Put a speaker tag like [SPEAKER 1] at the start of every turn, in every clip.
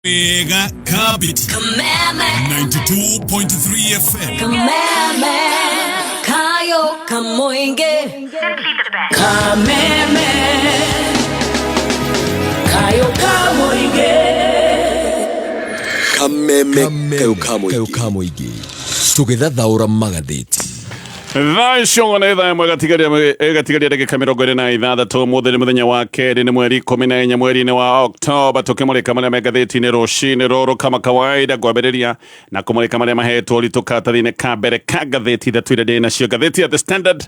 [SPEAKER 1] Wega Kabiti
[SPEAKER 2] Kameme
[SPEAKER 1] 92.3 FM.
[SPEAKER 2] Kameme Kayo Kamoinge
[SPEAKER 3] Kameme Kayo Kamoinge.
[SPEAKER 4] Kameme kayo kamuingĩ tũgĩthathaũra magathĩti.
[SPEAKER 5] Thaa icio nĩ thaa ĩmwe ĩgatigaria ndagĩka 26. Ũmũthĩ nĩ mũthenya wa kerĩ, nĩ mweri 14 mweri-inĩ wa Oktoba, tũkĩmũrĩka marĩa me ngathĩti-inĩ rũcinĩ rũrũ. Kama kawaida, ngwambĩrĩria na kũmũrĩka marĩa mahetwo ũritũ karatathi-inĩ ka mbere ka ngathĩti ithatũ iria ndĩ nacio. Ngathĩti ya The Standard,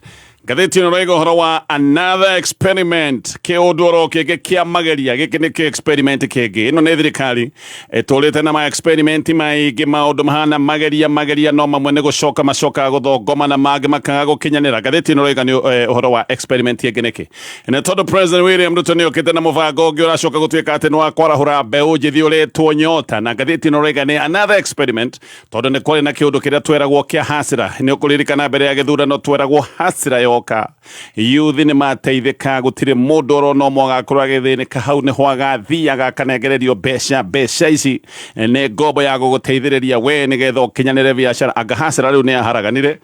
[SPEAKER 5] ngathĩti ĩno ĩroiga ũhoro wa another experiment, kĩũndũ oro kĩngĩ kĩa mageria. Gĩkĩ nĩ kĩ experiment kĩngĩ. Ĩno nĩ thirikari ĩtũrĩte na ma experiment maingĩ, maũndũ mahana mageria mageria, no mamwe nĩ gũcoka macokaga gũthongoma na mangĩ makaga gũkinyanĩra. Ngathĩti ĩno ĩroiga nĩ ũhoro wa experiment ĩngĩ. Nĩkĩ? Nĩ tondũ President William Ruto nĩ okĩte na mũbango ũngĩ ũracoka gũtuĩka atĩ nĩ wa kwarahũra mbeũ njĩthĩ, ũretwo Nyota. Na ngathĩti ĩno ĩroiga nĩ another experiment tondũ nĩ kwarĩ na kĩũndũ kĩrĩa tweragwo kĩa Hustler. Nĩ ũkũririkana mbere ya gĩthurano tweragwo Hustler yoka, youth nĩ mateithĩka, gũtirĩ mũndũ orona ũmwe agakorwo agĩthĩnĩka. Hau nĩho agathiaga akanengererio mbeca. Mbeca ici nĩ ngombo ya gũgũteithĩrĩria we nĩgetha ũkinyanĩre biacara. Anga Hustler rĩu nĩ yaharaganire,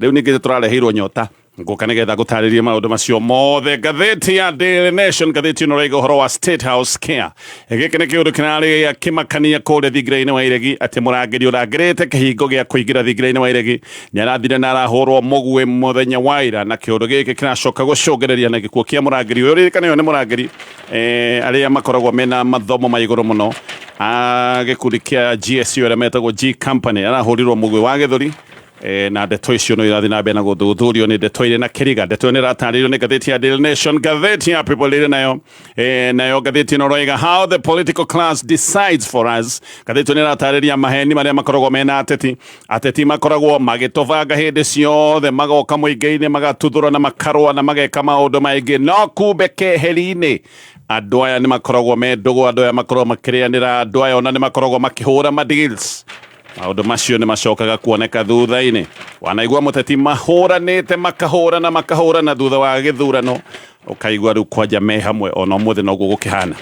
[SPEAKER 5] rĩu ningĩ tũrareheirwo Nyota. Ngũka nĩgetha ngũtarĩrie maũndũ macio mothe. Ngathĩti ya Daily Nation, ngathĩti ĩno ĩraiga ũhoro wa State House Care. Gĩkĩ nĩ kĩũndũ kĩrarĩ gĩa kĩmakania kũrĩa thingira-inĩ wa iregi, atĩ mũrangĩri ũrangĩrĩte kĩhingo gĩa kũingĩra thingira-inĩ wa iregi nĩ arathire na arahũrwo mũguĩ mũthenya wa ira, na kĩũndũ gĩkĩ kĩracoka gũcũngĩrĩria na gĩkuũ kĩa mũrangĩri ũyũ. Ririkana ũyũ nĩ mũrangĩri arĩa makoragwo mena mathomo ma igũrũ mũno a gĩkundi kĩa GSU, arĩa metagwo G Company. Arahũrirwo mũguĩ wa gĩthũri, na ndeto icio no irathiĩ na mbere na gũthuthurio. Nĩ ndeto irĩ na kĩriga. Ndeto ĩyo nĩ ĩratarĩrio nĩ ngathĩti ya Daily Nation. Ngathĩti ya People ĩrĩ nayo, nayo ngathĩti ĩno ĩroiga "How the political class decides for us". Ngathĩti ĩyo nĩ ĩratarĩria maheni marĩa makoragwo mena ateti. Ateti makoragwo magĩtũbanga hĩndĩ ciothe, magoka mũingĩ-inĩ, magatuthũra na makarũa na mageka maũndũ maingĩ, no kumbe keheri-inĩ andũ aya nĩ makoragwo me ndũgũ, andũ aya makoragwo makĩrĩanĩra, andũ aya ona nĩ makoragwo makĩhũra ma deals. Maũndũ macio nĩ macokaga kuoneka thutha-inĩ. Wanaigua mũteti mahũranĩte, makahũrana, makahũrana, thutha wa gĩthurano ũkaigua rĩu kwanja me hamwe. Ona ũmũthĩ noguo gũkĩhana.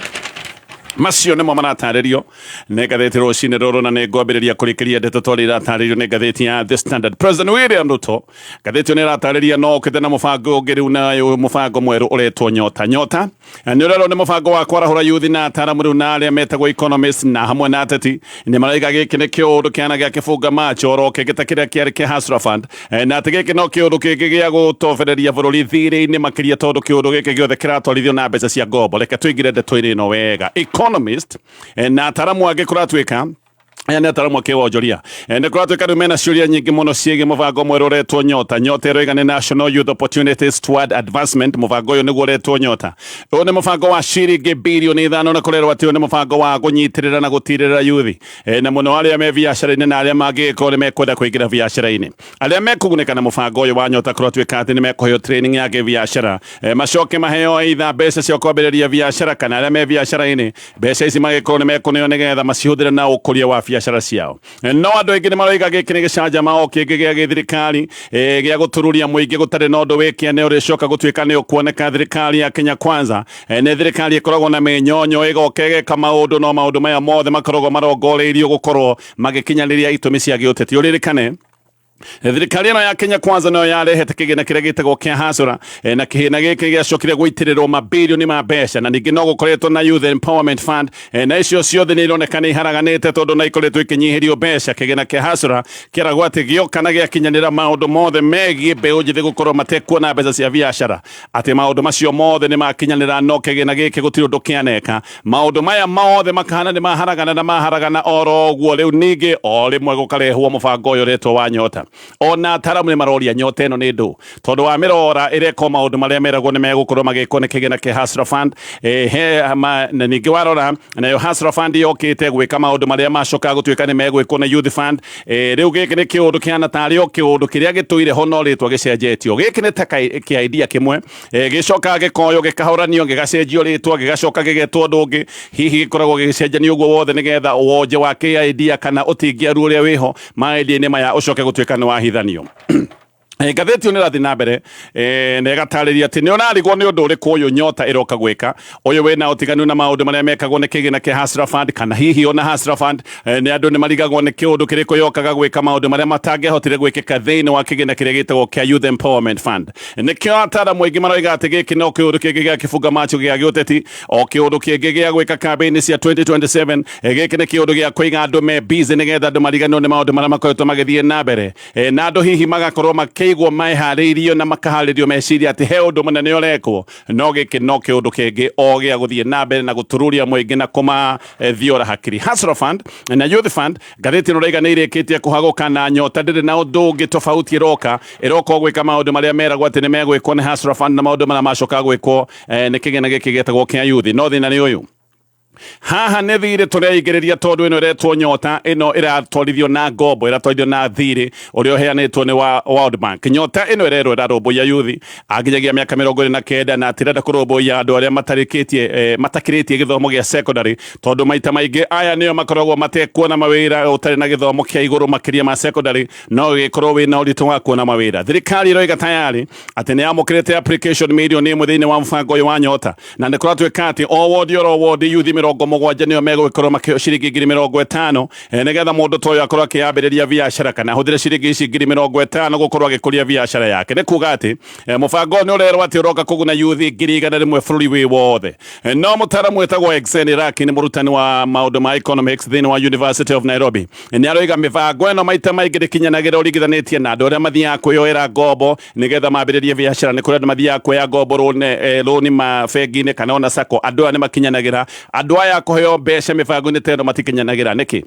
[SPEAKER 5] Macio nĩmo maratarĩrio nĩ ngathĩti rũcinĩ rũrũ, na nĩ ngwambĩrĩria kũrĩkĩria ndeto twarĩ iratarĩrio nĩ ngathĩti ya The Standard. President William Ruto, ngathĩti ĩyo nĩ ĩratarĩria no okĩte na mũbango ũngĩ rĩu, na mũbango mwerũ ũretwo Nyota. Nyota nĩ ũrerwo nĩ mũbango wa kwarahũra yuthi, na ataramu rĩu na arĩa metagwo economists na hamwe na ateti nĩ maraiga gĩkĩ nĩ kĩũndũ kĩana gĩa kĩbunga macho oro kĩngĩ ta kĩrĩa kĩarĩ kĩa Hustler Fund, na atĩ gĩkĩ no kĩũndũ kĩngĩ gĩa gũtobereria bũrũri thirĩ-inĩ makĩria, tondũ kĩũndũ gĩkĩ gĩothe kĩratwarithio na mbeca cia ngombo. Reke tũingĩre ndeto-inĩ ĩno wega. Economist na ataramu angĩ, kũratuĩka aya nĩ ataramu a kĩwonjoria, nĩ kũratuĩka rĩu mena ciũria nyingĩ mũno ciĩgiĩ mũbango mwerũ ũretwo Nyota. Nyota ĩroiga nĩ National Youth Opportunities Toward Advancement. Mũbango ũyũ nĩguo ũretwo Nyota. Ũyũ nĩ mũbango wa ciringi birioni 5, na kũrerwo atĩ ũyũ nĩ mũbango wa kũnyitĩrĩra na gũtirĩrĩra yuthi, na mũno arĩa me biacara-inĩ na arĩa mangĩgĩkorwo nĩ mekwenda kũingĩra biacara-inĩ. Arĩa mekũgunĩka na mũbango ũyũ wa Nyota, kũratuĩka atĩ nĩ mekũheo training ya kĩbiacara, macoke maheo either mbeca cia kwambĩrĩria biacara, kana arĩa me biacara-inĩ, mbeca ici magĩkorwo nĩ mekũneo nĩgetha macihũthĩre na ũkũria wa biacara ciao. No andũ aingĩ nĩ maroiga gĩkĩ nĩ gĩcanjama o kĩngĩ gĩa gĩthirikari, gĩa gũtururia mũingĩ gũtarĩ na ũndũ wĩ kĩene ũrĩcoka gũtuĩka nĩ ũkuoneka. Thirikari ya Kenya Kwanza, nĩ thirikari ĩkoragwo na mĩnyonyo, ĩgoka ĩgeka maũndũ, no maũndũ maya mothe makoragwo marongoreirio gũkorwo magĩkinyanĩria itũmi cia gĩũteti. Ũririkane thirikari ĩno ya Kenya Kwanza nayo yarehete kĩgĩna kĩrĩa gĩtagwo kĩa Hustler, na kĩgĩna gĩkĩ gĩacokire gũitĩrĩrwo mabirioni ma mbeca, na ningĩ no gũkoretwo na Youth Empowerment Fund, na icio ciothe nĩ ironeka nĩ iharaganĩte tondũ na ikoretwo ikĩnyihĩrio mbeca. Kĩgĩna kĩa Hustler kĩragwo atĩ gĩoka na gĩakinyanĩra maũndũ mothe megiĩ mbeũ njĩthĩ gũkorwo matekuona mbeca cia biacara, atĩ maũndũ macio mothe nĩ makinyanĩra, no kĩgĩna gĩkĩ gũtirĩ ũndũ kĩaneka. Maũndũ maya mothe makahana nĩ maharagana na maharagana oro ũguo. Rĩu ningĩ o rĩmwe gũkarehwo mũbango ũyũ ũretwo wa Nyota. Ona ataramu nĩ maroria Nyota ĩno nĩ ndũ, tondũ wa mĩrora ĩreka maũndũ marĩa meragwo nĩ megũkorwo magĩkwo nĩ kĩgĩna kĩa Hustler Fund. He ma, na ningĩ warora nayo Hustler Fund yokĩte gwĩka maũndũ marĩa macokaga gũtuĩka nĩ megwĩkwo nĩ Youth Fund. Rĩu gĩkĩ nĩ kĩũndũ kĩhana tarĩ o kĩũndũ kĩrĩa gĩtũire ho, no rĩtwa gĩcenjetio. Gĩkĩ nĩ ta kĩ idea kĩmwe, gĩcokaga gĩkoywo, gĩkahoranio, gĩgacenjio rĩtwa, gĩgacoka gĩgetwo ũndũ ũngĩ. Hihi gĩkoragwo gĩgĩcenjanio ũguo wothe nĩgetha wonje wa kĩ idea kana ũtingiaru ũrĩa wĩho ma idea-inĩ maya ũcoke gũtuĩka nĩ wahithanio. Ngathĩti ĩyo nĩ ĩrathiĩ na mbere na ĩgatarĩria atĩ nĩ ũrarigwo nĩ ũndũ ũrĩkũ ũyũ Nyota ĩroka gwĩka, ũyũ wĩna ũtiganu na maũndũ marĩa mekagwo nĩ kĩgĩna kĩa Hustler Fund kana hihi ona Hustler Fund. Nĩ andũ nĩ marigagwo nĩ kĩũndũ kĩrĩkũ yokaga gwĩka maũndũ marĩa matangĩahotire gwĩkĩka thĩinĩ wa kĩgĩna kĩrĩa gĩtagwo kĩa Youth Empowerment Fund. Nĩkĩo ataaramu aingĩ maroiga atĩ gĩkĩ no kĩũndũ kĩngĩ gĩa kĩbunga macho gĩa gĩũteti, o kĩũndũ kĩngĩ gĩa gwĩka campaign cia 2027. Gĩkĩ nĩ kĩũndũ gĩa kũiga andũ me busy nĩgetha andũ mariganĩrwo nĩ maũndũ marĩa makoretwo magĩthiĩ na mbere, na andũ hihi magakorwo makĩigwo meharĩirio na makaharĩrio meciria atĩ he ũndũ mũnene ũrekwo, no gĩkĩ no kĩũndũ kĩngĩ o gĩa gũthiĩ na mbere na gũtururia mũingĩ na kũmathiora hakiri. Hustler Fund na Youth Fund, ngathĩti ĩno raiga nĩ irĩkĩtie kũhagũka na Nyota ndĩrĩ na ũndũ ũngĩ tofauti ĩroka, ĩroka o gwĩka maũndũ marĩa meragwo atĩ nĩ megwĩkwo nĩ Hustler Fund na maũndũ marĩa macoka gwĩkwo nĩ kĩgĩna gĩkĩ gĩtagwo kĩa youth. No thĩna nĩ ũyũ haha nĩ thirĩ tũreingĩrĩria, tondũ ĩno ĩretwo Nyota, ĩno ĩratwarithio na ngombo, ĩratwarithio na thirĩ ũrĩa ũheanĩtwo nĩ wa World Bank. Nyota ĩno ĩrerwo ĩrarũmbũiya yuthi anginyagia mĩaka 29, na atirenda kũrũmbũiya andũ arĩa matarĩkĩtie matakĩrĩtie gĩthomo gĩa secondary, tondũ maita maingĩ aya nĩo makoragwo matekuona mawĩra. Ũtarĩ na gĩthomo kĩa igũrũ makĩria ma secondary no gĩkorwo wĩna ũritũ wa kuona mawĩra. Thirikari ĩroiga tayari atĩ nĩ yamũkĩrĩte application 1 million thĩinĩ wa mũbango ũyũ wa Nyota, na nĩ kũratuĩka atĩ o wodi oro wodi yuthi 70 nĩo megũgĩkorwo makĩheo ciringi 50,000, nĩgetha mũndũ ta ũyũ akorwo akĩambĩrĩria biacara kana ahũthĩre ciringi ici 50,000 gũkorwo agĩkũria biacara yake. Nĩ kuga atĩ mũbango ũyũ nĩ ũrerwo atĩ ũroka kũguna yuthi 100,000 bũrũri wĩ wothe. No mũtaaramu wĩtagwo Exen Raki, nĩ mũrutani wa maũndũ ma economics thĩinĩ wa University of Nairobi, nĩ aroiga mĩbango ĩno maita maingĩ ndĩkinyanagĩra ũringithanĩtie na andũ arĩa mathiaga kwĩyoera ngombo nĩgetha mambĩrĩrie biacara. Nĩ kũrĩ andũ mathiaga kuoya ngombo, rũni ma bengi-inĩ kana ona sacco. Andũ aya nĩ makinyanagĩra, andũ aya kũheo mbeca mĩbango-inĩ ta ĩno matikinyanagĩra. Nĩkĩ?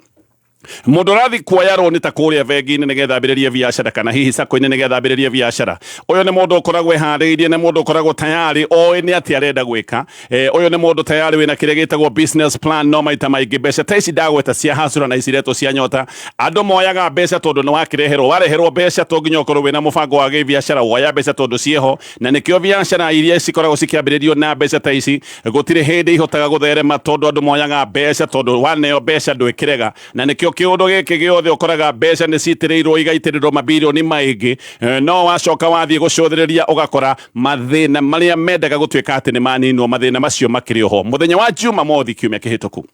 [SPEAKER 5] Mũndũ ũrathiĩ kuoya rũni ta kũrĩa bengi-inĩ nĩgetha ambĩrĩrie biacara kana hihi sacco-inĩ nĩgetha ambĩrĩrie biacara, ũyũ nĩ mũndũ ũkoragwo eharĩirie, nĩ mũndũ ũkoragwo tayari oĩ nĩ atĩ arenda gwĩka. Ũyũ nĩ mũndũ tayari wĩna kĩrĩa gĩtagwo business plan. No maita maingĩ mbeca ta ici ndagweta cia Hustler na ici iretwo cia Nyota, andũ moyaga mbeca tondũ nĩ wakĩreherwo, wareherwo mbeca. To nginya ũkorwo wĩna mũbango wa gĩbiacara, woya mbeca tondũ ciĩho, na nĩkĩo biacara iria cikoragwo cikĩambĩrĩrio na mbeca ta ici gũtirĩ hĩndĩ ihotaga gũtherema, tondũ andũ moyaga mbeca tondũ waneo mbeca ndwĩkĩrega. Na nĩkĩo kĩũndũ gĩkĩ gĩothe ũkoraga mbeca nĩ citĩrĩirwo, igaitĩrĩrwo mabirioni maingĩ, no wacoka wathiĩ gũcũthĩrĩria ũgakora mathĩna marĩa mendaga gũtuĩka atĩ nĩ maninwo, mathĩna macio makĩrĩ oho. Mũthenya wa Jumamothi kiumia kĩhĩtũku,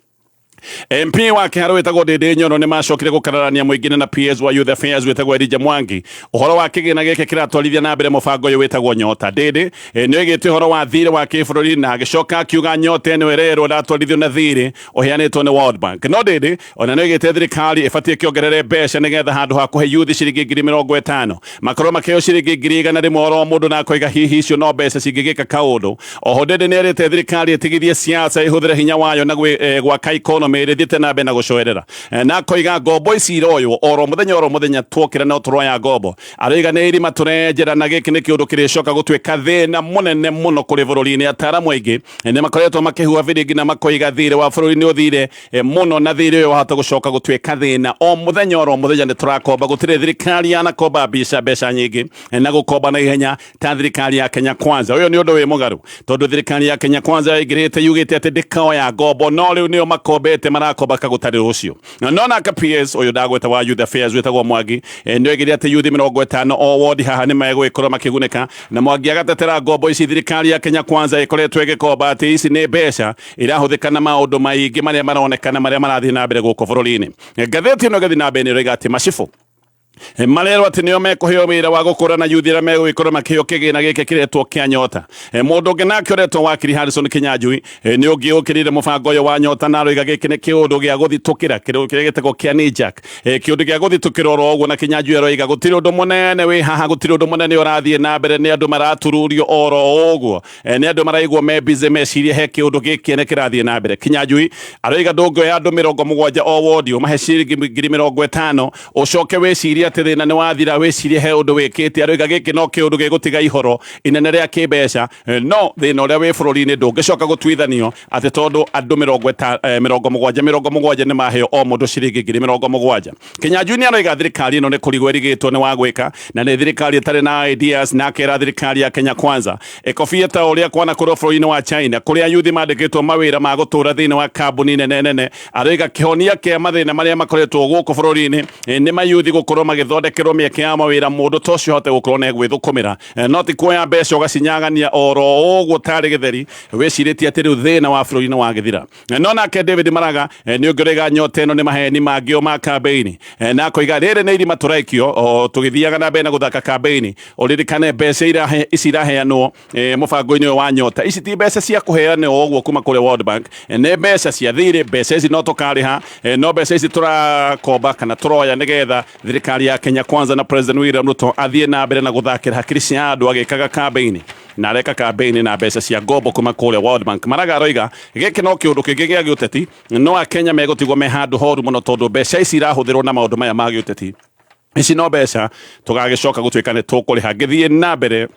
[SPEAKER 5] MP wa Kiharu wĩtagwo Ndindi Nyoro nĩ macokire gũkararania mũingĩ na PS wa Youth Affairs wĩtagwo Elijah Mwangi ũhoro wa kĩgĩna gĩkĩ kĩratwarithia na mbere mũbango ũyũ wĩtagwo Nyota. Ndindi nĩ oigĩte ũhoro wa thirĩ wa kĩbũrũri na agĩcoka akiuga Nyota ĩno ĩrerwo ĩratwarithio na thirĩ ũheanĩtwo nĩ World Bank. No Ndindi ona nĩ oigĩte thirikari ĩbatiĩ kĩongerere mbeca nĩgetha handũ ha kũhe youth ciringi 50,000 makorwo makĩheo ciringi 100,000 oro mũndũ, na akoiga hihi icio no mbeca cingĩgĩka kaũndũ. Oho Ndindi nĩ erĩte thirikari ĩtigithie siasa, ĩhũthĩre hinya wayo na gwaka economy ĩrĩthiĩte na mbere na gũcoerera. Na akoiga ngombo ici iroywo oro mũthenya oro mũthenya, twokĩra no tũroya ngombo. Aroiga nĩ irima tũrenjera, na gĩkĩ nĩ kĩũndũ kĩrĩcoka gũtuĩka thĩna mũnene mũno kũrĩ bũrũri-inĩ. Ataaramu aingĩ nĩ makoretwo makĩhua biringi na makoiga thirĩ wa bũrũri nĩ ũthire mũno, na thirĩ ũyũ wahota gũcoka gũtuĩka thĩna. O mũthenya oro mũthenya nĩ tũrakomba, gũtirĩ thirikari yanakomba mbeca nyingĩ na gũkomba na ihenya ta thirikari ya Kenya Kwanza. Ũyũ nĩ ũndũ wĩ mũgarũ, tondũ thirikari ya Kenya Kwanza yaingĩrĩte yugĩte atĩ ndĩkoya ngombo, no rĩu nĩo makombete, marakomba kagũtarĩ rũciũ. No nake PS ũyũ ndagweta wa Youth Affairs wĩtagwo Mwangi nĩ oigire atĩ yuthi 50 o wodi haha nĩ megũgĩkorwo makĩgunĩka. Na Mwangi agatetera ngombo ici thirikari ya Kenya Kwanza ĩkoretwo ĩgĩkomba, atĩ ici nĩ mbeca irahũthĩka na maũndũ maingĩ marĩa maronekana marĩa marathiĩ na mbere gũkũ bũrũri-inĩ. Ngathĩti ĩno ĩgathiĩ na mbere nĩ ĩroiga atĩ macibũ marerwo atĩ nĩo mekũheo wĩra wa gũkũrana yuthi arĩa megũgĩkorwo makĩheo kĩgĩna gĩkĩ kĩretwo kĩa Nyota. Mũndũ ũngĩ nake ũretwo wakiri Harrison Kinyanjui nĩ ũngĩ ũkĩrĩire mũbango ũyũ wa Nyota, na aroiga gĩkĩ nĩ kĩũndũ gĩa gũthitũkĩra kĩrĩa gĩtagwo kĩa knee-jerk, kĩũndũ gĩa gũthitũkĩra oro ũguo. Na Kinyanjui aroiga gũtirĩ ũndũ mũnene wĩ haha, gũtirĩ ũndũ mũnene ũrathiĩ na mbere, nĩ andũ maratururio oro ũguo, nĩ andũ maraigwo me busy mecirie he kĩũndũ gĩkĩene kĩrathiĩ na mbere. Kinyanjui aroiga ndũngĩoya andũ 70 o wodi ũmahe ciringi 50,000, ũcoke wĩcirie atĩ thĩna nĩ wathira, wĩcirie he ũndũ wĩkĩte. Aroiga gĩkĩ no kĩũndũ gĩgũtiga ihoro inene rĩa kĩmbeca, no thĩna ũrĩa wĩ bũrũri-inĩ ndũngĩcoka gũtuithanio atĩ tondũ andũ 70 70 nĩ maheo o mũndũ ciringi 70,000. Kinyanjui nĩ aroiga thirikari ĩno nĩ kũrigwo ĩrigĩtwo nĩ wa gwĩka na nĩ thirikari ĩtarĩ na ideas, na akera thirikari ya Kenya Kwanza ĩkobie ta ũrĩa kwanakorwo bũrũri-inĩ wa China, kũrĩa yuthi mandĩkĩtwo mawĩra ma gũtũra thĩinĩ wa kambuni nene nene. Aroiga kĩhonia kĩa mathĩna marĩa makoretwo gũkũ bũrũri-inĩ nĩ mayuthi gũkorwo. magĩthondekerwo mĩeke ya mawĩra mũndũ ta ũcio ahote gũkorwo na gwĩthũkũmĩra. No ti kuoya mbeca ũgacinyagania oro ũguo tarĩ gĩtheri wĩcirĩtie atĩ rĩu thĩna wa bũrũri nĩ wagĩthira. No nake David Maraga nĩ ũngĩ ũraiga nyota ĩno nĩ maheni mangĩ o ma kambeini, na akoiga rĩrĩ nĩ irima tũraikio o tũgĩthiaga na mbere na gũthaka kambeini. Ũririkane mbeca ici iraheanwo mũbango-inĩ ũyũ wa nyota, ici ti mbeca cia kũheanwo ũguo kuma kũrĩ World Bank, nĩ mbeca cia thirĩ. Mbeca ici no tũkarĩha, no mbeca ici tũrakomba kana tũroya nĩgetha thirikari ya Kenya Kwanza na President William Ruto athiĩ na mbere na gũthakĩra hakiri cia andũ agĩkaga kambeini, na areka kambeini na mbeca cia ngombo kuma kũrĩa World Bank. Maraga aroiga gĩkĩ no kĩũndũ kĩngĩ gĩa gĩũteti, no akenya megũtigwo me handũ horu mũno tondũ mbeca ici irahũthĩrwo na maũndũ maya ma gĩũteti. Ici no mbeca tũgagĩcoka gũtuĩka nĩ tũkũrĩha. Ngĩthiĩ na mbere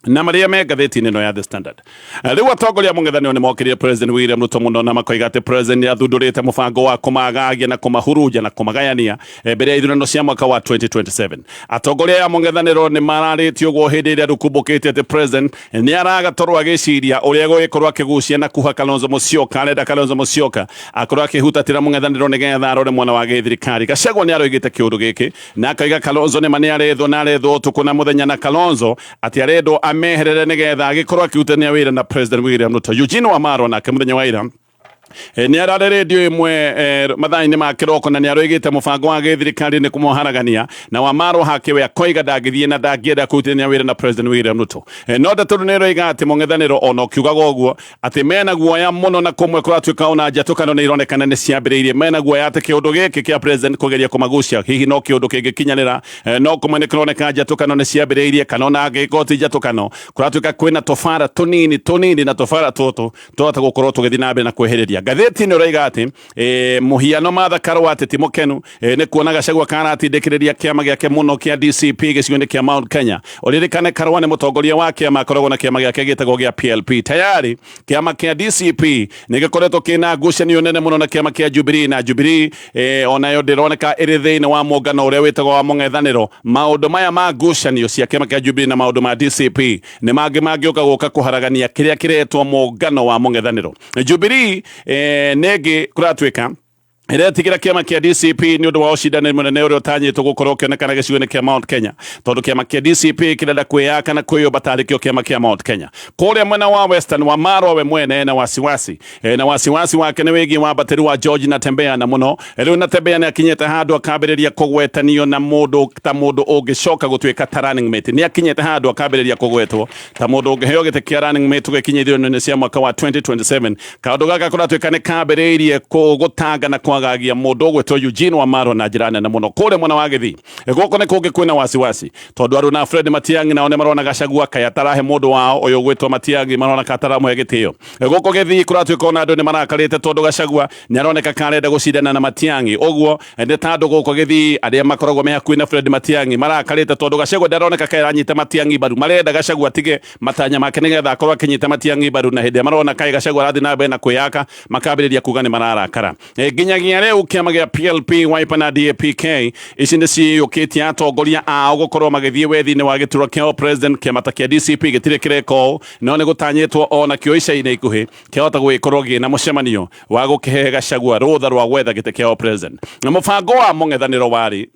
[SPEAKER 5] na marĩa me ngathĩti-inĩ ĩno ya The Standard, rĩu atongoria a mũng'ethanĩro nĩ mokĩrire President William Ruto mũno na makoiga atĩ President nĩ athundũrĩte mũbango wa kũmagagia na kũmahurunja na kũmagayania mbere ya ithurano cia mwaka wa 2027. Atongoria aya a mũng'ethanĩro nĩ mararĩtie ũguo hĩndĩ ĩrĩa rũkumbũkĩte atĩ President nĩ aragatorwo agĩciria ũrĩa egũgĩkorwo akĩgucia na kuha Kalonzo Musyoka. Arenda Kalonzo Musyoka akorwo akĩhutatĩra mũng'ethanĩro nĩgetha arore mwena wa gĩthirikari. Gachagua nĩ aroigĩte kĩũndũ gĩkĩ na akauga Kalonzo nĩ ma nĩ arethwo na arethwo ũtukũ na mũthenya, na Kalonzo atĩ arendwo ameherere nĩgetha agĩkorwo akĩrutania wĩra na President William Ruto. Eugene Wamalwa nake mũthenya wa ira nĩ ararĩ rĩndiũ ĩmwe mathaa-inĩ ma kĩroko na nĩ aroigĩte mũbango wa gĩthirikari nĩ kũmũharagania, na Wamalwa hakĩwe akoiga ndangĩthiĩ na ndangĩenda kũrutithania wĩra na President William Ruto. No ndeto nĩ ĩroiga atĩ mũng'ethanĩro ona ũkiugaga ũguo atĩ mena guoya mũno, na kũmwe kũratuĩka ona njatũkano nĩ ironekana nĩ ciambĩrĩirie. Mena guoya atĩ kĩũndũ gĩkĩ kĩa President kũgeria kũmagucia hihi no kĩũndũ kĩngĩkinyanĩra. No kũmwe nĩ kũroneka njatũkano nĩ ciambĩrĩirie, kana ona angĩkorwo ti njatũkano, kũratuĩka kwĩna tũbara tũnini tũnini, na tũbara tũtũ twahota gũkorwo tũgĩthiĩ na mbere na kwehereria. Ngathĩti ĩno ĩroiga atĩ mũhiano Martha Karua atĩ ti mũkenu nĩ kuona Gachagua karatindĩkĩrĩria kĩama gĩake mũno kĩa DCP gĩcigo-inĩ kĩa Mount Kenya. Ũririkane Karua nĩ mũtongoria wa kĩama, akoragwo na kĩama gĩake gĩtagwo gĩa PLP. Tayari kĩama kĩa DCP nĩ gĩkoretwo kĩna ngucanio nene mũno na kĩama kĩa Jubilee, na Jubilee onayo ndĩroneka ĩrĩ thĩinĩ wa mũngano ũrĩa wĩtagwo wa mũng'ethanĩro. Maũndũ maya ma ngucanio cia kĩama kĩa Jubilee na maũndũ ma DCP nĩ mangĩ mangĩũka gũka kũharagania kĩrĩa kĩretwo mũngano wa mũng'ethanĩro. Jubilee nĩngĩ kũratuĩka ĩretigĩra kĩama kĩa DCP nĩ ũndũ wa ũcindani mũnene ũrĩa ũtanyĩtwo gũkorwo ũkĩonekana gĩcigo-inĩ kĩa Mount Kenya, tondũ kĩama kĩa DCP kĩrenda kwĩyaka na kwĩyũmba tarĩ kĩo kĩama kĩa Mount Kenya. Kũrĩa mwena wa Western, wa Marwa we mwene ena wasiwasi, na wasiwasi wake nĩ wĩgiĩ wambatĩru wa George Natembeya, na mũno rĩu Natembeya nĩ akinyĩte handũ akambĩrĩria kũgwetanio na mũndũ ta mũndũ ũngĩcoka gũtuĩka ta running mate. Nĩ akinyĩte handũ akambĩrĩria kũgwetwo ta mũndũ ũngĩheo gĩtĩ kĩa running mate gũgĩkinya ithurano-inĩ cia mwaka wa 2027. Kaũndũ gaka kũratuĩka nĩ kambĩrĩirie gũtanga na kwagagia mũndũ ũgwĩtwo Eugene Wamalwa na njĩra nene mũno. Kũrĩa mwena wa Gĩthii gũkũ nĩ kũngĩ kwĩna wasiwasi, tondũ Aruna Fred Matiang'i nao nĩ marona Gachagua kaĩ atarahe mũndũ wao ũyũ ũgwĩtwo Matiang'i, marona ka ataramũhe gĩtĩo. Gũkũ Gĩthii kũratuĩka ona andũ nĩ marakarĩte tondũ Gachagua nĩ aroneka karenda gũcindana na Matiang'i. Ũguo nĩ ta andũ gũkũ Gĩthii arĩa makoragwo me hakuhĩ na Fred Matiang'i marakarĩte tondũ Gachagua ndaroneka kaĩ aranyita Matiang'i mbaru. Marenda Gachagua atige matanya make nĩgetha akorwo akĩnyita Matiang'i mbaru, na hĩndĩ ĩrĩa marona kaĩ Gachagua arathiĩ na mbere na kwĩyaka, makambĩrĩria kuga nĩ mararakara. Nginyagia rĩu kĩama gĩa PLP, Wiper na DAPK ici nĩ ciyũkĩtie atongoria ao gũkorwo magĩthiĩ wethi-inĩ wa gĩturwa kĩa president. Kĩama ta kĩa DCP gĩtirĩ kĩreka ũũ, no nĩ gũtanyĩtwo ona kĩo ica-inĩ ikuhĩ kĩahota gũgĩkorwo gĩna mũcemanio wa gũkĩhe Gachagua rũtha rwa gwetha gĩtĩ kĩa president. Na mũbango wa mũng'ethanĩro warĩ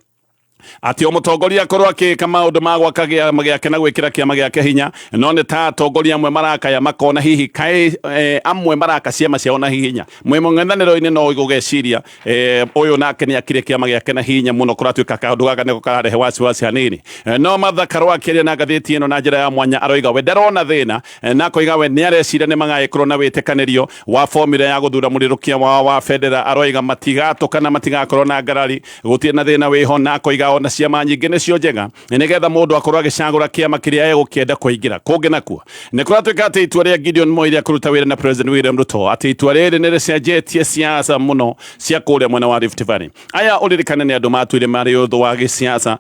[SPEAKER 5] atĩ o mũtongoria akorwo akĩka maũndũ ma gwaka kĩama gĩake na gwĩkĩra kĩama gĩake hinya, no nĩ ta atongoria amwe marakaya makona hihi kaĩ amwe maraka ciama ciao na hinya mwĩ mũng'ethanĩro-inĩ, no gũgeciria ũyũ nake nĩ akire kĩama gĩake na hinya mũno. Kũratuĩka kaũndũ gaka nĩko kararehe wasiwasi hanini. No Martha Karua akĩaria na ngathĩti ĩno na njĩra ya mwanya aroiga we ndarona thĩna, na akoiga we nĩ areciria nĩ magagĩkorwo na wĩtĩkanĩrio wa formula ya gũthura mũrĩrũkia wao wa bendera. Aroiga matigatũkana, matigakorwo na ngarari, gũtirĩ na thĩna wĩho, na akoiga ona ciama nyingĩ nĩcio njega nĩgetha mũndũ akorwo agĩcagũra kĩama kĩrĩa egũkĩenda kũingĩra. Kũngĩ nakuo nĩ kũratuĩka atĩ itua rĩa Gideon Moi rĩa kũruta wĩra na President William Ruto, atĩ itua rĩrĩ nĩ rĩcenjetie siasa mũno cia kũrĩa mwena wa Rift Valley. Aya ũririkane nĩ andũ matuire marĩ ũthũ wa gĩsiasa,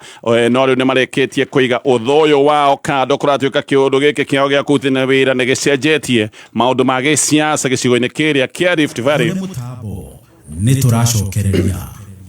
[SPEAKER 5] no rĩu nĩ marĩkĩtie kũiga ũthũ ũyũ wao kando. Kũratuĩka kĩũndũ gĩkĩ kĩao gĩa kũrutithania wĩra nĩ gĩcenjetie maũndũ ma gĩsiasa gĩcigo-inĩ kĩrĩa kĩa Rift Valley.
[SPEAKER 1] Mũtambo nĩ tũracokereria.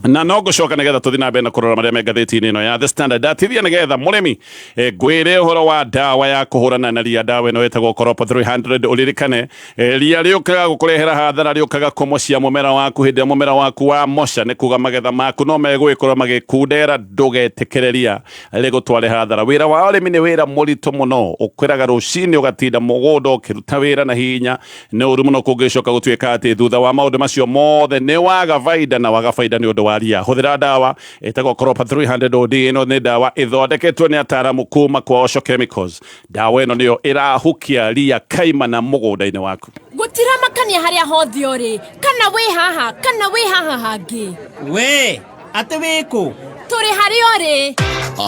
[SPEAKER 5] Na no ngũcoka nĩgetha tũthiĩ na mbere na kũrora marĩa me ngathĩti-inĩ ĩno ya The Standard. Ndatithia nĩgetha mũrĩmi ngwĩre ũhoro wa ndawa ya kũhũrana na ria. Ndawa ĩno ĩtagwo Crop 300. Ũririkane ria rĩũkaga gũkũrehera hathara, rĩũkaga kũmocia mũmera waku. Hĩndĩ ĩrĩa mũmera waku wa moca, nĩ kuga magetha maku no megũgĩkorwo magĩkundera. Ndũgetĩkĩre ria rĩgũtware hathara. Wĩra wa ũrĩmi nĩ wĩra mũritũ mũno, ũkwĩraga rũcinĩ ũgatinda mũgũnda ũkĩruta wĩra na hinya. Nĩ ũru mũno kũngĩcoka gũtuĩka atĩ thutha wa maũndũ macio mothe nĩ waga baida, na waga baida nĩ ũndũ wa ria. Hũthĩra ndawa ĩtagwo Crop 300 OD. Ĩno nĩ ndawa ĩthondeketwo nĩ ataaramu kuma kwa Osho Chemicals. Ndawa ĩno nĩyo ĩrahukia ria kaimana mũgũnda-inĩ waku.
[SPEAKER 6] Gũtiramakania harĩa hothe ũrĩ, kana wĩ haha kana wĩ haha hangĩ.
[SPEAKER 3] We atĩ wĩkũ?
[SPEAKER 6] Tũrĩ harĩa ũrĩ.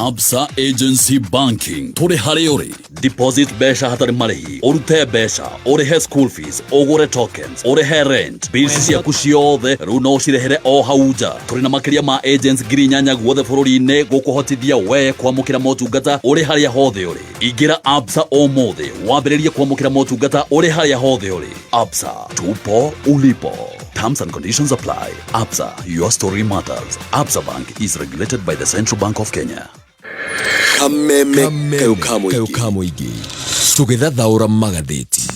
[SPEAKER 7] Absa Agency Banking, tũrĩ harĩa ũrĩ. Deposit mbeca hatarĩ marĩhi, ũrute mbeca, ũrĩhe school fees, ũgũre tokens, ũrĩhe rent, bills ciaku ciothe rĩu no ũcirehere o hau nja. Tũrĩ na makĩria ma agents 8,000 guothe bũrũri-inĩ gũkũhotithia we kwamũkĩra motungata ũrĩ harĩa hothe ũrĩ. Ingĩra Absa ũmũthĩ wambĩrĩrie kwamũkĩra motungata ũrĩ harĩa hothe ũrĩ. Absa, tupo ulipo. Terms and conditions apply. Absa, your story matters. Absa Bank is regulated by the Central Bank of Kenya.
[SPEAKER 4] Kameme kayo ka mũingĩ, tũgĩthathaũra magathĩti.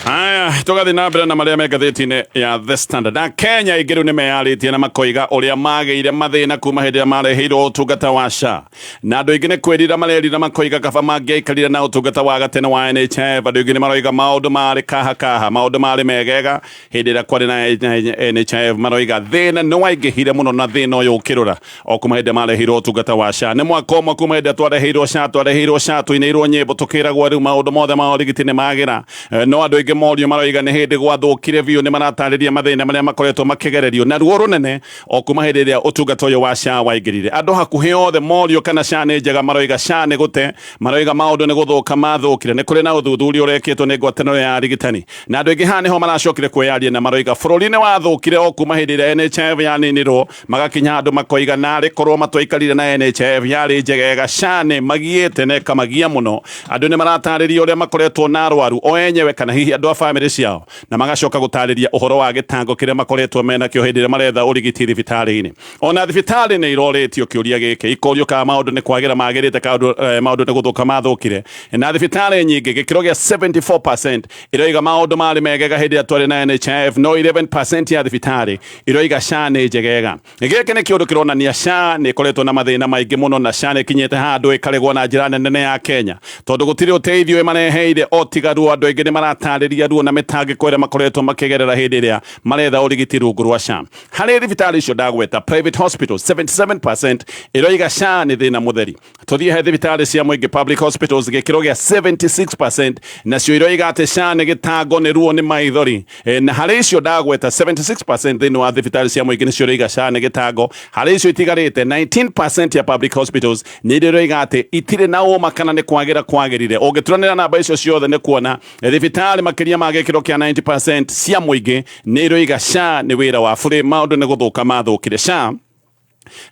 [SPEAKER 5] Aya, tũgathiĩ na mbere na marĩa me ngathĩti-inĩ ya The Standard. Na Kenya aingĩ rĩu nĩ meyarĩtie na makoiga ũrĩa magĩire mathĩna kuma hĩndĩ ĩrĩa mareheirwo ũtungata wa SHA. Na andũ aingĩ nĩ kwĩrira marerira, makoiga kaba mangĩaikarire na ũtungata wa gatene wa NHIF. Andũ aingĩ nĩ maroiga maũndũ marĩ kaha kaha, maũndũ marĩ megega hĩndĩ ĩrĩa kwarĩ na NHIF. Maroiga thĩna nĩ waingĩhire mũno, na thĩna ũyũ ũkĩrũra o kuma hĩndĩ ĩrĩa mareheirwo ũtungata wa SHA. Nĩ mwaka ũmwe kuma hĩndĩ ĩrĩa twareheirwo SHA. Twareheirwo SHA tũinĩirwo nyĩmbo, tũkĩragwo rĩu maũndũ mothe ma ũrigiti nĩ magĩra. No andũ aingĩ morio maroiga nĩ hĩndĩ gwathũkire biũ. Nĩ maratarĩria mathĩna marĩa makoretwo makĩgererio na ruo rũnene o kuma hĩndĩ ĩrĩa ũtungata ũyũ wa SHA waingĩrire. Andũ hakuhĩ othe morio kana SHA nĩ njega, maroiga SHA nĩ gũte, maroiga maũndũ nĩ gũthũka mathũkire. Nĩ kũrĩ na ũthuthuria ũrekĩtwo nĩ ngwatanĩro ya arigitani, na andũ aingĩ haha nĩho maracokire kwĩyaria na maroiga bũrũri nĩ wathũkire o kuma hĩndĩ ĩrĩa NHIF yaninirwo. Magakinya andũ makoiga narĩ korwo matwaikarire na NHIF yarĩ njegega. SHA nĩ magiĩte na ĩkamagia mũno. Andũ nĩ maratarĩria ũrĩa makoretwo na arwaru o enyewe kana hihi andũ a bamĩrĩ ciao, na magacoka gũtarĩria ũhoro wa gĩtango kĩrĩa makoretwo menakĩo hĩndĩ ĩrĩa maretha ũrigiti thibitarĩ-inĩ. Ona thibitarĩ nĩ irorĩtio kĩũria gĩkĩ, ikorio kana maũndũ nĩ kwagĩra magĩrĩte, maũndũ nĩ gũthũka mathũkire. Na thibitarĩ nyingĩ, gĩkĩro gĩa 74% iroiga maũndũ marĩ megega hĩndĩ ĩrĩa twarĩ na NHIF, no 11% ya thibitarĩ iroiga SHA nĩ njegega. Gĩkĩ nĩ kĩũndũ kĩronania SHA nĩ ĩkoretwo na mathĩna maingĩ mũno, na SHA nĩ ĩkinyĩte handũ ĩkaregwo na njĩra nene ya Kenya, tondũ gũtirĩ ũteithio ĩmareheire o tiga ruo. Andũ aingĩ nĩ maratarĩria ruo na mĩtangĩko ĩrĩa makoretwo makĩgerera hĩndĩ ĩrĩa maretha ũrigiti rungu rwa SHA. Harĩ thibitarĩ icio ndagweta, private hospitals 77% ĩroiga SHA nĩ thĩna mũtheri. Tũthiĩ he thibitarĩ cia mũingĩ, public hospitals, gĩkĩro gĩa 76% nacio iroiga atĩ SHA nĩ gĩtango, nĩ ruo, nĩ maithori. Na harĩ icio ndagweta, 76% thĩinĩ wa thibitarĩ cia mũingĩ nĩcio iroiga SHA nĩ gĩtango. Harĩ icio itigarĩte, 19% ya public hospitals nĩ iria iroiga atĩ itirĩ na ũma kana nĩ kwagĩra kwagĩrire. Ũngĩturanĩra namba icio ciothe, nĩ kuona thibitarĩ makĩria ma gĩkĩro kĩa 90% cia mũingĩ nĩ iroiga SHA nĩ wĩra wa bũrĩ, maũndũ nĩ gũthũka mathũkire. SHA,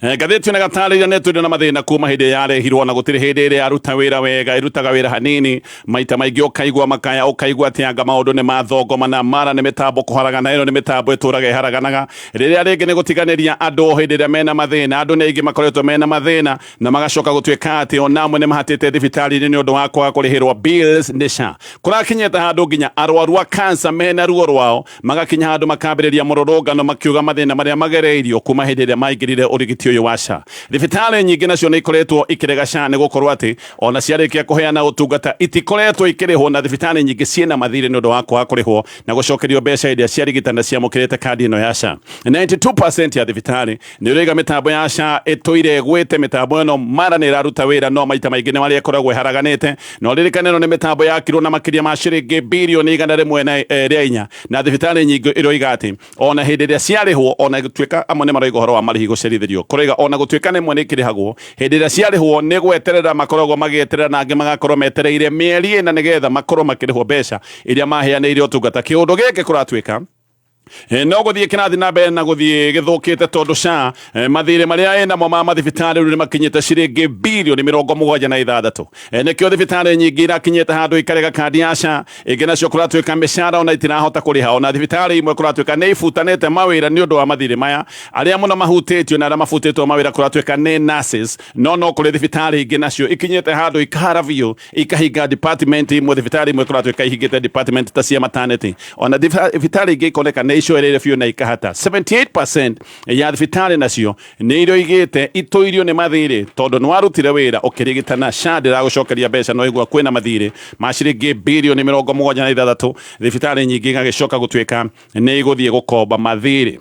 [SPEAKER 5] ngathĩti ĩno ĩgatarĩria nĩ tũrĩ na mathĩna kuma hĩndĩ yarehirwo, na gũtirĩ hĩndĩ ĩrĩa yaruta wĩra wega, ĩrutaga wĩra hanini. Maita maingĩ ũkaigua makaya, ũkaigua atĩ anga maũndũ nĩ mathongomana, mara nĩ mĩtambo kũharagana. Ĩno nĩ mĩtambo ĩtũraga ĩharaganaga. Rĩrĩa rĩngĩ nĩ gũtiganĩria andũ hĩndĩ ĩrĩa mena mathĩna. Andũ nĩ aingĩ makoretwo mena mathĩna na magacoka gũtuĩka atĩ ona amwe nĩ mahatĩte thibitarĩ-inĩ nĩ ũndũ wa kwaga kũrĩhĩrwo bills nĩ SHA. Kũrakinyĩte handũ nginya arwaru a cancer mena ruo rwao magakinya handũ makambĩrĩria mũrũrũngano, makiuga mathĩna marĩa magereirio kuma hĩndĩ ĩrĩa maingĩrire ũrigiti ũyũ wa SHA. Thibitarĩ nyingĩ nacio nĩ ikoretwo ikĩrega SHA, nĩ gũkorwo atĩ ona ciarĩkia kũheana ũtungata itikoretwo ikĩrĩhwo, na thibitarĩ nyingĩ ciĩna mathirĩ nĩ ũndũ wa kwaga kũrĩhwo na gũcokerio mbeca iria ciarigitana ciamũkĩrĩte kandi ĩno ya SHA. 92% ya thibitarĩ nĩ ũraiga mĩtambo ya SHA ĩtũire ĩgwĩte. Mĩtambo ĩno mara nĩ ĩraruta wĩra, no maita maingĩ nĩ marĩa ĩkoragwo ĩharaganĩte. Na ũririkane ĩno nĩ mĩtambo yakirwo na makĩria ma ciringi birioni 104, na thibitarĩ nyingĩ iroiga atĩ ona hĩndĩ ĩrĩa ciarĩhwo, ona gũtuĩka amwe nĩ maroiga ũhoro wa marĩhi gũcerithĩrio, kũroiga ona gũtuĩka nĩ mwe nĩ ikĩrĩhagwo, hĩndĩ ĩrĩa ciarĩhwo nĩ gweterera makoragwo magĩeterera, na angĩ magakorwo metereire mĩeri 4 nĩgetha makorwo makĩrĩhwo mbeca iria maheanĩire ũtungata. Kĩũndũ gĩkĩ kũratuĩka No gũthiĩ kĩrathiĩ na mbere na gũthiĩ gĩthũkĩte tondũ SHA mathirĩ marĩa ĩnamo ma mathibitarĩ rĩu nĩ makinyĩte ciringi birioni 76. Nĩkĩo thibitarĩ nyingĩ irakinyĩte handũ ikarega kandi ya SHA, ingĩ nacio kũratuĩka mĩcara ona itirahota kũrĩha, ona thibitarĩ imwe kũratuĩka nĩ ibutanĩte mawĩra nĩ ũndũ wa mathirĩ maya. Arĩa mũno mahutĩtio na arĩa mabutĩtwo mawĩra kũratuĩka nĩ nurses, no kũrĩ thibitarĩ ingĩ nacio ikinyĩte handũ ikahara biũ ikahinga department imwe. Thibitarĩ imwe kũratuĩka ihingĩte department ta cia maternity, ona thibitarĩ ingĩ ikoneka nĩ icoereire biũ na ikahata. 78% ya thibitarĩ nacio nĩ iroigĩte itũirio nĩ mathirĩ tondũ nĩ warutire wĩra ũkĩrigitana, SHA ndĩragũcokeria mbeca, no igua kwĩna mathirĩ ma ciringi birioni 76. Thibitarĩ nyingĩ igagĩcoka gũtuĩka nĩ igũthiĩ gũkomba mathirĩ.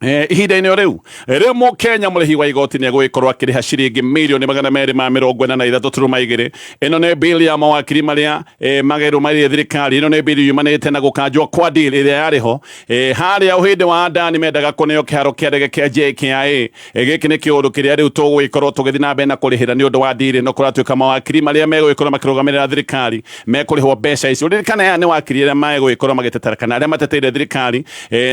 [SPEAKER 5] Ihinda-inĩ o rĩu rĩu mũkenya mũrĩhi wa igoti nĩ egũgĩkorwo akĩrĩha ciringi mirioni 243.2. Ĩno nĩ bill ya mawakiri marĩa magerũmĩrĩire thirikari. Ĩno nĩ bill yumanĩte na gũkanjwo kwa deal ĩrĩa yarĩ ho harĩa ũhĩndĩ wa Adani mendaga kũneo kĩharo kĩa ndege kĩa JKIA. Gĩkĩ nĩ kĩũndũ kĩrĩa rĩu tũgũgĩkorwo tũgĩthiĩ na mbere na kũrĩhĩra nĩ ũndũ wa deal ĩno. Kũratuĩka mawakiri marĩa megũgĩkorwo makĩrũgamĩrĩra thirikari mekũrĩhwo mbeca icio. Ririkana aya nĩ wakiri arĩa megũgĩkorwo magĩtetera kana arĩa mateteire thirikari,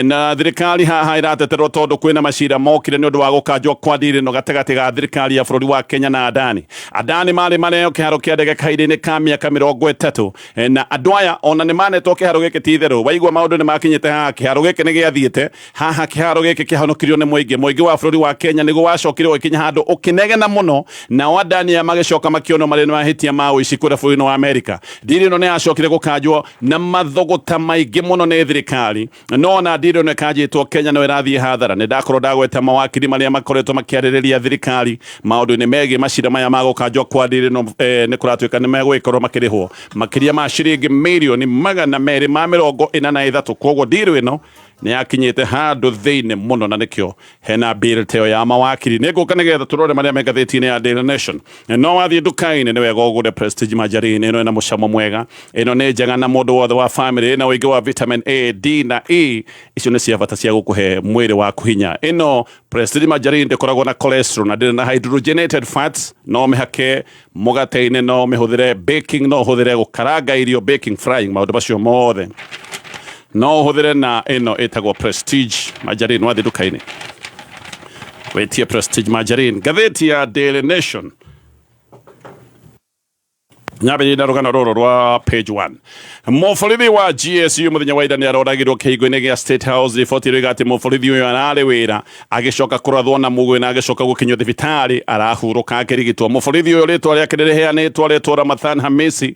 [SPEAKER 5] na thirikari haha ĩrateterwo tondũ kwĩna macira mokire nĩ ũndũ wa gũkanjwo kwa deal ĩno gatagatĩ ga thirikari ya bũrũri wa Kenya na Adani. Adani marĩ mareo kĩharo kĩa ndege kahinda-inĩ ka mĩaka 30, na andũ aya ona nĩ manetwo kĩharo gĩkĩ ti itherũ. Waigua maũndũ nĩ makinyĩte haha, kĩharo gĩkĩ nĩ gĩathiĩte haha, kĩharo gĩkĩ kĩhonokirio nĩ mũingĩ. Mũingĩ wa bũrũri wa Kenya nĩguo wacokire ũgĩkinya handũ ũkĩnegena mũno, nao Adani aya magĩcoka makĩonwo marĩ na mahĩtia ma ũici kũrĩa bũrũri-inĩ wa Amerika. Deal ĩno nĩ yacokire gũkanjwo na mathũgũta maingĩ mũno nĩ thirikari, no ona deal ĩno ĩkanjĩtwo Kenya no ĩrathiĩ hathara. Nĩ ndakorwo ndagweta mawakiri marĩa makoretwo makĩarĩrĩria thirikari maũndũ-inĩ megiĩ macira maya ma gũkanjwo kwa deal ĩno, nĩ kũratuĩka nĩ megũgĩkorwo makĩrĩhwo makĩria ma ciringi mirioni 243. Koguo deal ĩno nĩ yakinyĩte handũ thĩinĩ mũno, na nĩkĩo hena bill teo ya mawakiri. Nĩ ngũka nĩgetha tũrore marĩa me ngathĩti-inĩ ya Daily Nation. No wathiĩ nduka-inĩ nĩ wega ũgũre Prestige margarine. Ĩno ĩna mũcamo mwega, ĩno nĩ njega na mũndũ wothe wa family, ĩna ũingĩ wa vitamin A, D na E. Icio nĩ cia bata cia gũkũhe mwĩrĩ waku hinya. Ĩno Prestige margarine ndĩkoragwo na cholesterol na ndĩrĩ na hydrogenated fats. No mĩhake mũgate-inĩ, no mĩhũthĩre baking, no ũhũthĩre gũkaranga irio, baking, frying, maũndũ macio mothe no ũhũthĩre na ĩno ĩtagwo Prestige margarine. Wathiĩ nduka-inĩ wĩtie Prestige margarine. Ngathĩti ya Daily Nation nyambĩrĩria na rũgano rũrũ rwa page 1. Mũborithi wa GSU mũthenya wa ira nĩ aroragirwo kĩhingo-inĩ gĩa State House. Riboti ĩroiga atĩ mũborithi ũyũ ararĩ wĩra agĩcoka kũrathwo na mũgwĩ na agĩcoka gũkinyio thibitarĩ arahurũka akĩrigitwo. Mũborithi ũyũ rĩtwa rĩake rĩrĩheanĩtwo rĩtwo Ramadhan Hamisi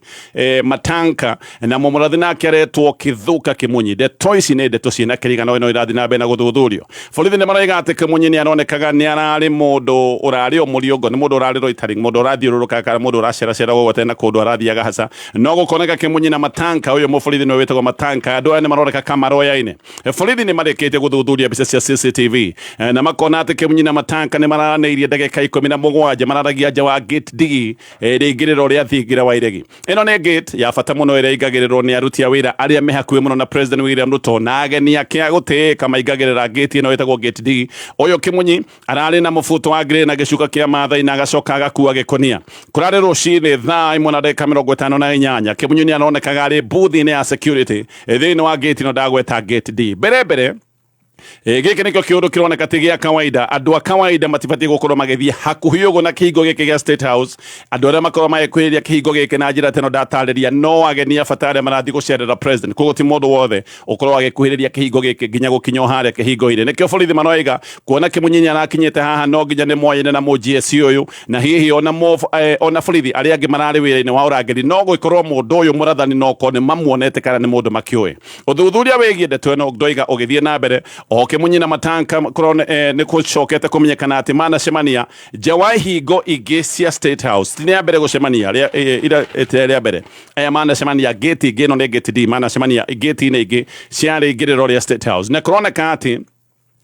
[SPEAKER 5] Matanka, na mũmũrathi nake aretwo Kithuka Kimunyi. Ndeto ici nĩ ndeto ciĩna kĩrigano ĩno irathiĩ na mbere na gũthuthurio. Borithi nĩ maroiga atĩ Kimunyi nĩ aronekaga nĩ ararĩ mũndũ ũrarĩ o mũriũngo, nĩ mũndũ ũrarĩ loitering, mũndũ ũrathiũrũrũka kana mũndũ ũraceracera gũgũ na kũndũ arathiaga haca. No gũkoneka Kimunyi na Matanka, ũyũ mũborithi nĩwe wĩtagwo Matanka, andũ aya nĩ maroneka kamaroyaine. Borithi nĩ marĩkĩtie gũthuthuria mbica cia CCTV, na makona atĩ Kimunyi na Matanka nĩ mararanĩirie ndagĩka 17 mararagia nja wa gate D rĩingĩrĩro rĩa thingira wa Iregi. Ĩno nĩ gate ya bata mũno ĩrĩa ĩingagĩrĩrwo nĩ aruti a wĩra arĩa me hakuhĩ mũno na President William Ruto, na ageni ake a gũtĩĩka maingagĩrĩra gate ĩno ĩtagwo gate D. Ũyũ Kimunyi ararĩ na mũbuto wa grey na gĩcuka kĩa Maathai na agacoka agakua gĩkonia. Kũrarĩ rũcinĩ thaa 1:58. Kimunyi nĩ aronekaga arĩ booth-inĩ ya security thĩinĩ wa gate ĩno ndagweta, gate D. Mbere mbere gĩkĩ nĩkĩo kĩũndũ kĩroneka ti gĩa kawaida. Andũ a kawaida matibatiĩ gũkorwo magĩthiĩ hakuhĩ ũguo na kĩhingo gĩkĩ gĩa State House. Andũ arĩa makorwo magĩkuhĩrĩria kĩhingo gĩkĩ na njĩra teno ndatarĩria no ageni a bata arĩa marathiĩ gũcerera president. Koguo ti mũndũ wothe ũkorwo agĩkuhĩrĩria kĩhingo gĩkĩ nginya gũkinya o harĩa kĩhingo-inĩ. Nĩkĩo borithi maroiga kuona Kĩmunyi nĩ arakinyĩte haha no nginya nĩ moyaine na mũ GSU ũyũ, na hihi ona borithi arĩa angĩ mararĩ wĩra-inĩ wa ũrangĩri, no gũgĩkorwo mũndũ ũyũ mũrathani no korwo nĩ mamuonete kana nĩ mũndũ makĩũĩ. Ũthuthuria wĩgiĩ ndeto ĩno ndoiga ũgĩthiĩ na mbere. O Kĩmunyi na Matanka nĩ gũcokete kũmenyekana atĩ manacemania nja wa ihingo ingĩ cia State House. Ti rĩa mbere gũcemania, rĩa mbere aya manacemania gate ingĩ, ĩno nĩ gate D, manacemania gate-inĩ ingĩ cia rĩingĩrĩro rĩa State House, na kũroneka atĩ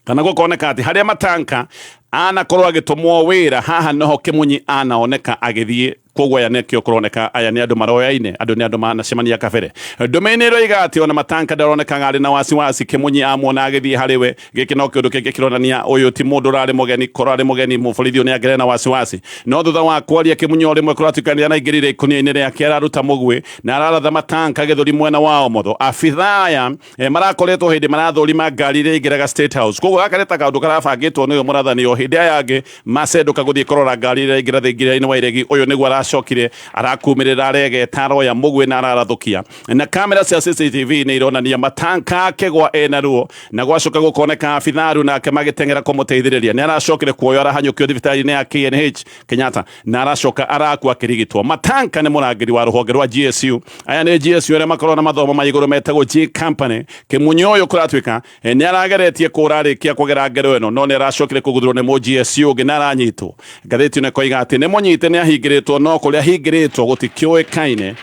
[SPEAKER 5] kana gũkoneka atĩ harĩa Matanka Anakorwo agĩtũmwo wĩra haha noho Kimunyi anaoneka agĩthiĩ. Koguo aya nĩkĩo kũroneka aya nĩ andũ maroyaine, andũ nĩ andũ manacemania kabere. Ndũmĩrĩri ĩroiga atĩ ona Matanka ndaronekaga arĩ na wasiwasi Kimunyi amuona agĩthiĩ harĩ we. Gĩkĩ no kĩũndũ kĩngĩ kĩronania ũyũ ti mũndũ ũrarĩ mũgeni, korwo arĩ mũgeni mũborithi ũyũ nĩ angĩarĩ na wasiwasi. No thutha wa kwaria Kimunyi o rĩmwe kũratuĩka nĩ araingĩrire ikũnia-inĩ rĩake, araruta mũguĩ na araratha Matanka gĩthũri mwena wa ũmotho. Abithaa aya marakoretwo hĩndĩ marathũrima ngari iria ingĩraga State House. Koguo gaka nĩ ta kaũndũ karabangĩtwo nĩ ũyũ mũrathani, o hĩndĩ aya angĩ macenduka gũthiĩ kũrora ngari iria ingĩra thingira-inĩ wa iregi, ũyũ nĩguo aracokire arakumĩrĩra, aregeta, aroya mũguĩ na ararathũkia. Na kamera cia CCTV nĩ ironania Matanka akĩgwa ena ruo, na gwacoka gũkoneka abitharu nake magĩteng'era kũmũteithĩrĩria. Nĩ aracokire kuoywo arahanyũkio thibitarĩ-inĩ ya KNH Kenyatta na aracoka arakua akĩrigitwo. Matanka nĩ mũrangĩri wa rũhonge rwa GSU. Aya nĩ GSU arĩa makoragwo na mathomo ma igũrũ metagwo G Company. Kimunyi ũyũ kũratuĩka nĩ arageretie kũra arĩkia kũgera ngero ĩno, no nĩ aracokire kũguthũrwo nĩ mũ GSU ũngĩ na aranyitwo. Ngathĩti ĩno ĩkoiga atĩ nĩ mũnyite, nĩ ahingĩrĩtwo, no kũrĩa ahingĩrĩtwo gũtikĩũĩkaine.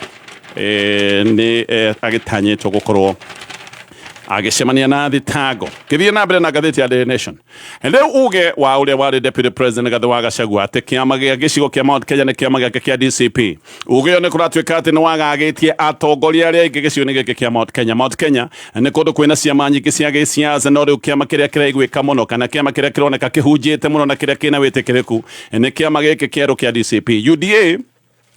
[SPEAKER 5] Nĩ agĩtanyĩtwo gũkorwo agĩcemania na thitango. Ngĩthiĩ na mbere na ngathĩti ya Daily Nation, rĩu uge wa ũrĩa warĩ deputy president Rigathĩ wa Gachagua atĩ kĩama gĩa gĩcigo kĩa Mount Kenya nĩ kĩama gĩake kĩa DCP, uge ũyũ nĩ kũratuĩka atĩ nĩ wagagĩtie atongoria arĩa aingĩ gĩcigo-inĩ gĩkĩ kĩa Mount Kenya. Mount Kenya nĩ kũndũ kwĩna ciama nyingĩ cia gĩsiasa, no rĩu kĩama kĩrĩa kĩraiguĩka mũno kana kĩama kĩrĩa kĩroneka kĩhunjĩte mũno na kĩrĩa kĩna wĩtĩkĩrĩku nĩ kĩama gĩkĩ kĩerũ kĩa DCP. UDA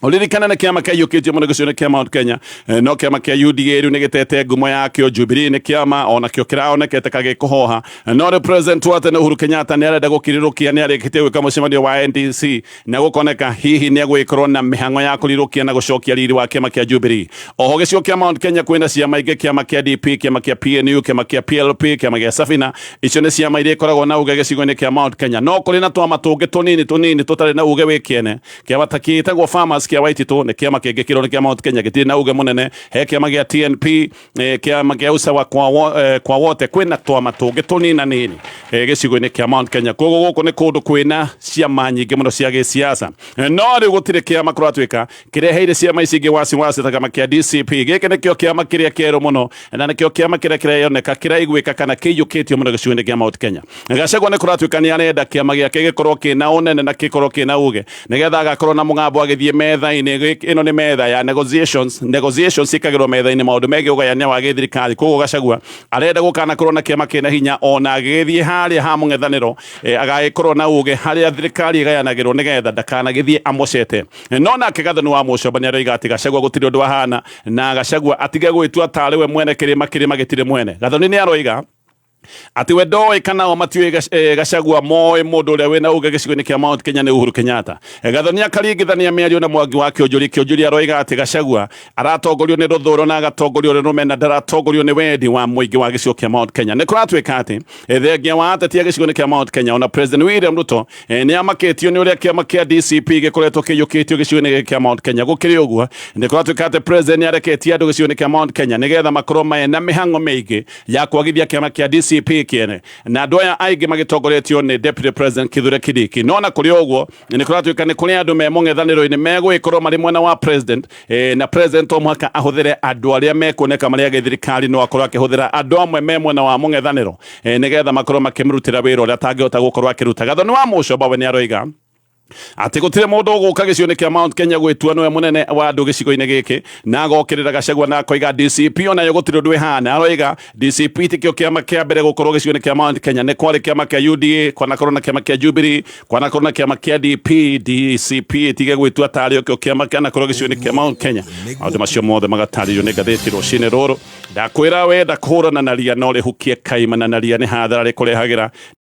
[SPEAKER 5] ũririkane nĩ kĩama kĩaiyũkĩtio mũno gĩcigo-inĩ kĩa Mount Kenya, no kĩama kĩa UDA rĩu nĩ gĩtete ngumo yakĩo. Jubilee nĩ kĩama onakĩo kĩraonekete kagĩkũhoha, no rĩu president wa tene Uhuru Kenyatta nĩ arenda gũkirirũkia. Nĩ arĩkĩtie gwĩka mũcemanio wa NDC na gũkoneka hihi nĩ egũgĩkorwo na mĩhang'o ya kũrirũkia na gũcokia riri wa kĩama kĩa Jubilee. Oho gĩcigo kĩa Mount Kenya kwĩna ciama ingĩ, kĩama kĩa DP, kĩama kĩa PNU, kĩama kĩa PLP, kĩama gĩa Safina. Icio nĩ ciama iria ikoragwo na uge gĩcigo-inĩ kĩa Mount Kenya, no kũrĩ na twama tũngĩ tũnini tũnini tũtarĩ na uge wĩ kĩene. Kĩama ta kĩtagwo Farmers kĩa Waititu nĩ kĩama kĩngĩ kĩrwo nĩ kĩa Mount Kenya gĩtirĩ na uge mũnene. He kĩama gĩa TNP, kĩama kĩa usawa kwa wote. Kwĩna twama tũngĩ tũnina nini gĩcigo-inĩ kĩa Mount Kenya. Koguo gũkũ nĩ kũndũ kwĩna ciama nyingĩ mũno cia gĩsiasa, no rĩu gũtirĩ kĩama kũratuĩka kĩreheire ciama ici ingĩ wasiwasi ta kĩama kĩa DCP. Gĩkĩ nĩkĩo kĩama kĩrĩa kĩerũ mũno na nĩkĩo kĩama kĩrĩa kĩreyoneka kĩraiguĩka kana kĩiyũkĩtio mũno gĩcigo-inĩ kĩa Mount Kenya. Gachagua nĩ kũratuĩka nĩ arenda kĩama gĩake gĩkorwo kĩna ũnene na gĩkorwo kĩna uge nĩgetha agakorwo na mũgambo agĩthiĩ metha-inĩ. Ĩno nĩ metha ya negotiations. Negotiations ciĩkagĩrwo metha-inĩ maũndũ megiĩ ũgayania wa gĩthirikari. Koguo Gachagua arenda gũkanakorwo na kĩama kĩna hinya, ona agĩgĩthiĩ harĩa ha mũng'ethanĩro agagĩkorwo na uge harĩa thirikari ĩgayanagĩrwo nĩgetha ndakanagĩthiĩ amocete. No nake Gathoni wa Mũcomba nĩ aroiga atĩ Gachagua gũtirĩ ũndũ ahana, na Gachagua atige gwĩtua tarĩ we mwene kĩrĩma, kĩrĩma gĩtirĩ mwene. Gathoni nĩ aroiga atĩ we ndoĩ kana o matiũĩ Gachagua moĩ mũndũ ũrĩa wĩna uge gĩcigo-inĩ kĩa Mount Kenya nĩ Uhuru Kenyatta. Gathoni akaringithania mĩario na Mwangi wa Kĩonjũri. Kĩonjũri aroiga atĩ Gachagua aratongorio nĩ rũthũro na agatongorio nĩ rũmena, ndaratongorio nĩ wendi wa mũingĩ wa gĩcigo kĩa Mount Kenya. Nĩ kũratuĩka atĩ thengia wa ateti a gĩcigo-inĩ kĩa Mount Kenya, ona President William Ruto nĩ amakĩtio nĩ ũrĩa kĩama kĩa DCP gĩkoretwo kĩiyũkĩtio gĩcigo-inĩ gĩkĩ kĩa Mount Kenya. Gũkĩrĩ ũguo, nĩ kũratuĩka atĩ president nĩ areketie andũ gĩcigo-inĩ kĩa Mount Kenya nĩgetha makorwo mena mĩhang'o mĩingĩ ya kwagithia kĩama kĩa DCP kĩene, na andũ aya aingĩ magĩtongoretio nĩ Deputy President Kithure Kindiki. No na kũrĩ ũguo, nĩ kũratuĩka nĩ kũrĩ andũ me mũng'ethanĩro-inĩ megũgĩkorwo marĩ mwena wa president, na president to mũhaka ahũthĩre andũ arĩa mekuoneka marĩ a gĩthirikari, no akorwo akĩhũthĩra andũ amwe me mwena wa mũng'ethanĩro nĩgetha makorwo makĩmũrutĩra wĩra ũrĩa atangĩhota gũkorwo akĩruta. Gathoni wa Mũcomba we nĩ aroiga atĩ gũtirĩ mũndũ ũgũka gĩcigo-inĩ kĩa Mount Kenya gwĩtua nĩwe mũnene wa andũ gĩcigo-inĩ gĩkĩ, na agokĩrĩra Gachagua na akoiga DCP onayo gũtirĩ ũndũ ĩhana. Aroiga DCP tikĩo kĩama kĩa mbere gũkorwo gĩcigo-inĩ kĩa Mount Kenya, nĩ kwarĩ kĩama kĩa UDA, kwanakorwo na kĩama kĩa Jubilee, kwanakorwo na kĩama kĩa DP. DCP ĩtige gwĩtua tarĩ kĩo kĩama kĩanakorwo gĩcigo-inĩ kĩa Mount Kenya. Maũndũ macio mothe magatarĩrio nĩ ngathĩti rũcinĩ rũrũ. Ndakwĩra wenda kũhũrana na ria no rĩhukie kaimana, na ria nĩ hathara rĩkũrehagĩra.